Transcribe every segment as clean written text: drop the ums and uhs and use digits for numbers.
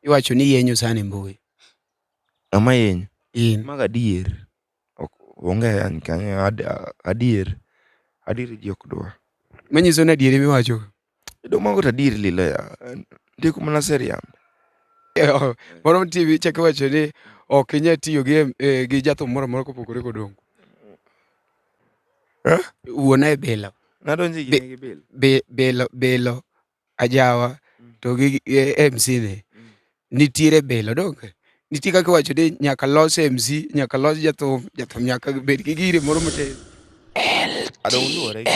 Iwacho ni yenyo sana e mbui. Ng'ama yenyo? In. Mago adier. Ok onge ayany kanyo adier. Adier ji ok dwar. Manyiso ni adieri miwacho. Dong mago to adier lilo ya. Nitie kuma naseriambe. Moro nitie ichako iwacho ni ok inyal tiyo gi gi jathum moro amora kopogore kodongo. Eh? Wuona e bilo. Nadonjo e gine gi bilo. Bilo bilo ajawa to gi MC ni nitiere bilo donge nitie kaka iwacho ni nyaka los MC nyaka los jathum jathum nyaka bed gi gire moro matin. Adong luwore gi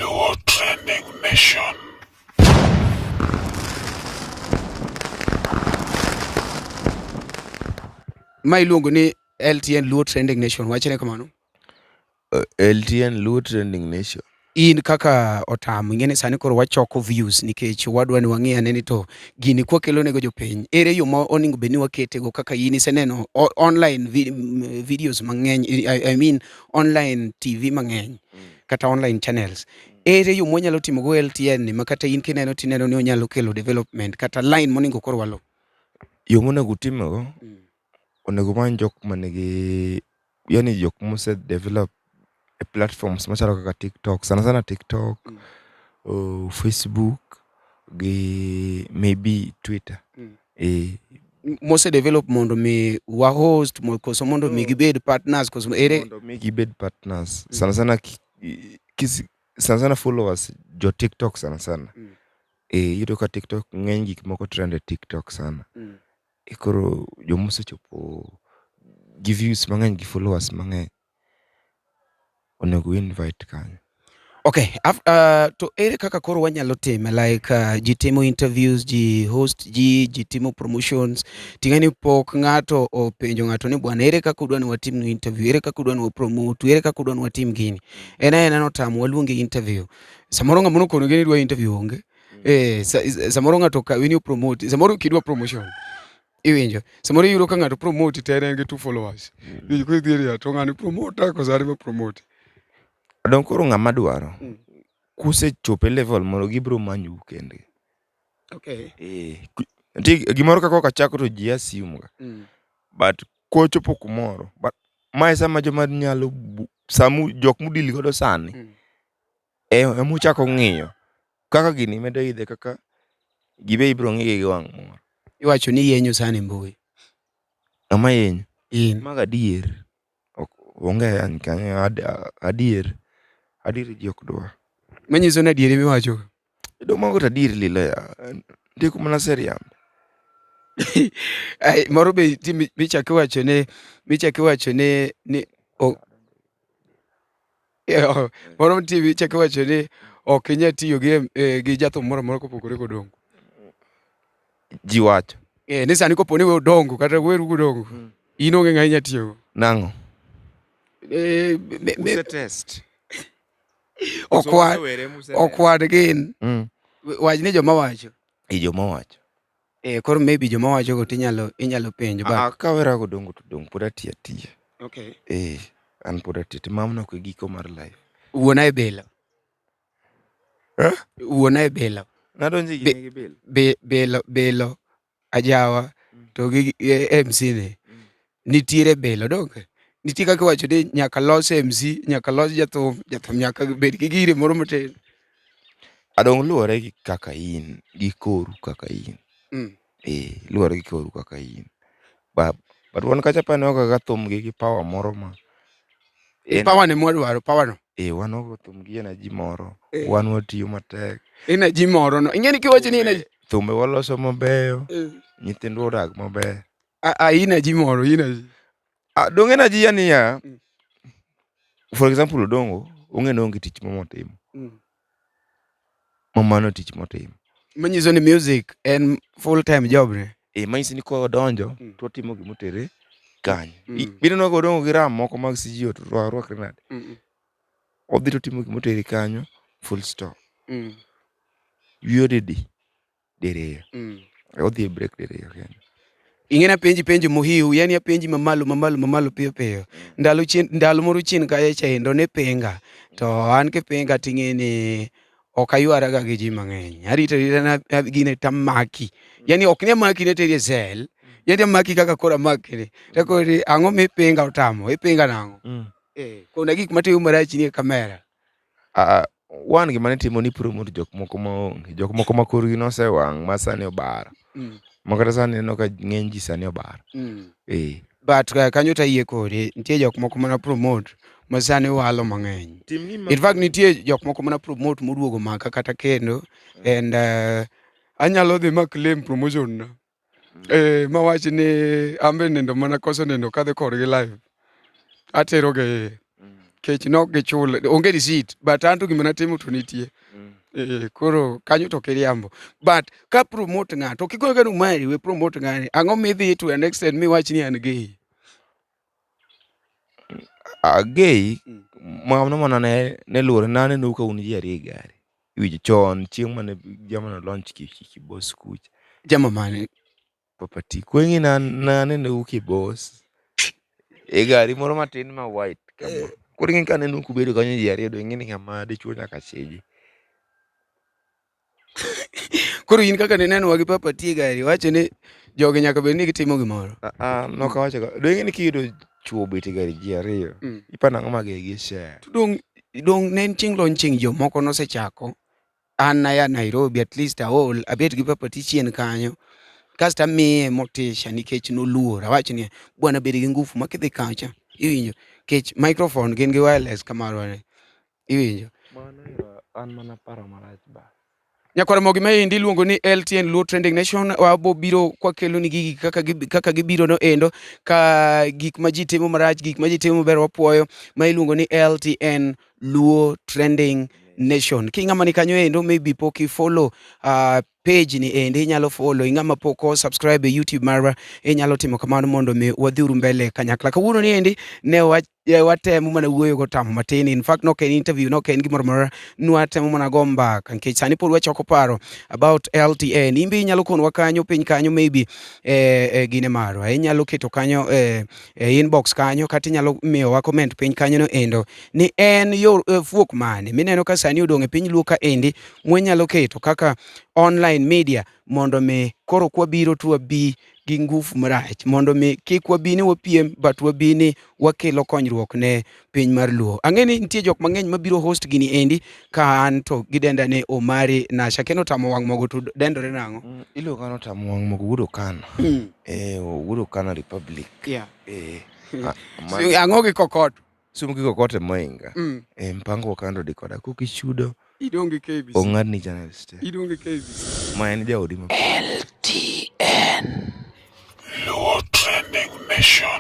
Luo Trending Nation. Ma iluongo ni LTN Luo Trending Nation wachne kamano. LTN Luo Trending Nation. In kaka Otam, ing'e ni sani koro wachoko views nikech wadwa ni wang'i ane ni to gini kwakelo nego jopiny, ere yo ma onego bed ni wakete go kaka in iseneno online videos mang'eny, I mean online TV mang'eny kata online channels. Ere yo mwanyalo timo go LTN ni ma kata in kineno tineno ni onyalo kelo development kata line monego koro waluw? Yo monego utimego, onego umany jok manigi yani jok mose develop e platforms machalo kaka TikTok, sana sana TikTok, Facebook gi maybe Twitter. Eh. Mose develop mondo mi wa host koso mondo mi gibed partners koso ere mondo mi gibed partners. Sana sana kisi, sana sana followers jo TikTok sana sana. Eh, iyudo ka TikTok ng'eny gik moko trend e TikTok sana. Koro joma osechopo gi views mang'eny gi followers mang'eny onego invite kanyo. Okay, to ere kaka koro wanyalo time like ji timo interviews, ji host ji, ji timo promotions, ting'e ni pok ng'ato openjo ng'ato ni bwana ere kaka udwa ni watimnu interview, ere kaka udwa ni wapromote, ere kaka udwa ni watim gini. En aena notamo waluonge interview. Samoro ng'ama nokonogi ni dwa interview onge. Eh, samoro ng'ato okawi ni opromote, samoro kidwa promotion. Iwinjo. Samoro iyudo ka ng'ato promote to en gi 2 followers. Iwinjo koro idhi ria to ng'ani promote koso an ema promote. Dong koro ng'ama dwaro kusechopo e level moro gibiro manyou kendgi. Okay. Eh, nitie gimoro kaka okachako to ji assume ga. But kochopo kumoro, but mae sama joma nyalo samu jok mudil godo sani emuchako ng'iyo kaka gini medo idhe kaka gibe ibiro ng'igi gi wang' moro. Iwacho ni yenyo sana e mbui. Ng'ama yenyo? In. Mago adier. Ok onge ayany kanyo adier. Adier ji ok dwar. Manyiso ni adieri miwacho. Dong mago to adier lilo ya. Nitie kuma naseriambe. Ai, moro be nitie michako iwacho ni michako iwacho ni ni moro nitie michako iwacho ni ok inyal tiyo gi gi jathum moro amora kopogore kodongo. Ji wacho. Eh, ni sani kopo ni we odongo kata weru godongo. In onge ng'a inya tiyogo. Nang'o? Eh, Use test. Okwad okwad gin. Wach ni joma wacho. E joma wacho. Eh, koro maybe joma wacho go tinyalo inyalo penjo but kawera godongo to dong pod atiyo atiya. Okay. Eh, an pod atiyo atiya mano ok e giko mar life. Wuona e bilo. Eh? Wuona e bilo. Nadonjo e gine gi bilo. Bilo bilo ajawa to gi MC ni nitiere bilo donge nitie kaka iwacho ni nyaka los MC nyaka los jathum jathum nyaka bed gi gire moro matin. Adong luwore gi kaka in gi koru kaka in. Eh, luwore gi koru kaka in. But wan kacha paneno kaka thum gi power moro ma Power ne mwadwaro power no. Eh, wan wago thum gi energy moro. Wan watiyo matek. Energy moro no. Ing'e ni kiwacho ni energy. Thumbe waloso mabeyo. Nyithindwa odak maber. A energy moro, energy. Ah, dong energy yani ya. For example, Odongo, ong'e ni onge tich motimo. Ma mano tich motimo. Manyiso ni music en full time job ne. Eh, manyiso ni kodonjo to otimo gimotere kanyo. Bineno ka Odongo gi ram moko mag CGO to rwakre nade. Odhi to otimo gimotere kanyo, full stop. Wiye odhi di diriyo. Odhi e break diriyo kende. Ing'e ni apenji penjo mohiu, yani apenji mamalo mamalo mamalo piyo piyo. Ndalo chien ndalo moro chien kacha cha endo ne pinga. To an kipinga ting'e ni Ok aywaraga gi ji mang'eny. Arito arita na gine tamaki. Yani ok ni amaki ne teri e sel. Yani amaki kaka koro amaki ni. To koro ang'o mipinga otamo? Ipinga nang'o? Eh, kona gik matimo marach ni e kamera. Ah, wan gima nitimo ni promote jok moko maonge, jok moko ma korgi nosewang' ma sani obaro. Ma kata sani ineno ka ng'eny ji sani obaro. Eh. But kanyo to ayie kodi, nitie jok moko mana promote ma sani walo mang'eny. In fact nitie jok moko mana promote moduogo maka kata kendo and anyalo dhi ma claim promotion na. Eh, mawach ni ambe nindo mana koso nindo kadhi kodgi live. Atero gi kech nok gichul, onge receipt but anto gima natimo to nitie. Eh, koro kanyo to kiriambo. But ka promote ng'ato, kik koro mari we promote ng'ani. Ang'o midhi to an extent miwach ni an gay? Ah, gay mano mana ne luwore nanenou ka un ji ariyo e gari. Iwinjo chon chieng' mane jamano launch Kibos kucha. Jama mane? Papa T. Kweng'i nanenou Kibos e gari moro matin ma white kama. Koro ing'e kaneno kubedo kanyo ji ariyo to ing'e ni ng'ama dichuo nyaka chiji. Koro in kaka ninenowa gi Papa T e gari, wacho ni jogi nyaka bed ni gitimo gimoro. Ah, ah, nok awacho ga. Dong' ing'e ni kiyudo chuo obet e gari ji ariyo, iparo nang'o ma gi share. To dong' dong' ne en chieng' launching jomoko nosechako. An naya Nairobi at least aol, abet gi Papa T chien kanyo. Kasto amiye motisha nikech noluor. Awacho ni bwana bed gi ngufu ma kidhi kacha, iwinjo. Nikech microphone gin gi wireless kamarwa ni. Iwinjo? Mano ero an mana paro marach ba. Nyakwar Ramogi maendi iluongo ni LTN Luo Trending Nation wabo biro kwakelo ni gigi kaka gibiro no endo ka gik ma ji timo marach gik ma ji timo maber wapuoyo ma iluongo ni LTN Luo Trending Nation. King'ama ni kanyo endo maybe pok i follow page ni endi inyalo follow ing'ama pok o subscribe e YouTube marwa inyalo timo kamano mondo mi wadhiuru mbele kanyakla. Kawuono ni endi ne watemo mana wuoyo gotamo matin. In fact nok en interview, nok en gimoro amora, nwatemo mana go mbaka nikech sani pod wachoko paro about LTN. In be inyalo konwa kanyo piny kanyo maybe gine marwa inyalo keto kanyo inbox kanyo kata inyalo miyowa comment piny kanyo no endo ni en yor fuok mane mineno ka sani odong' e piny Luo ka endi mwanyalo keto kaka online media mondo mi koro kwabiro to wabi gi ngufu marach mondo mi kik wabi ni wapiem but wabi ni wakelo konyruok ne piny mar Luo. Ang'e ni nitie jok mang'eny mabiro host gini endi ka an to gidenda ni Omari Nasha kendo otamo wang' mogo to dendore nang'o? Iluonga ni otamo wang' mogo wuod Okana. Wuod Okana Republic. Ang'o gi kokot? Sum gi kokot e moinga. Mpango wa kando di koda kokichudo. Idong' gi KBC. Ong'adni channels te. Idong' gi KBC. Ma en jaodi ma. LTN. Luo Trending Nation.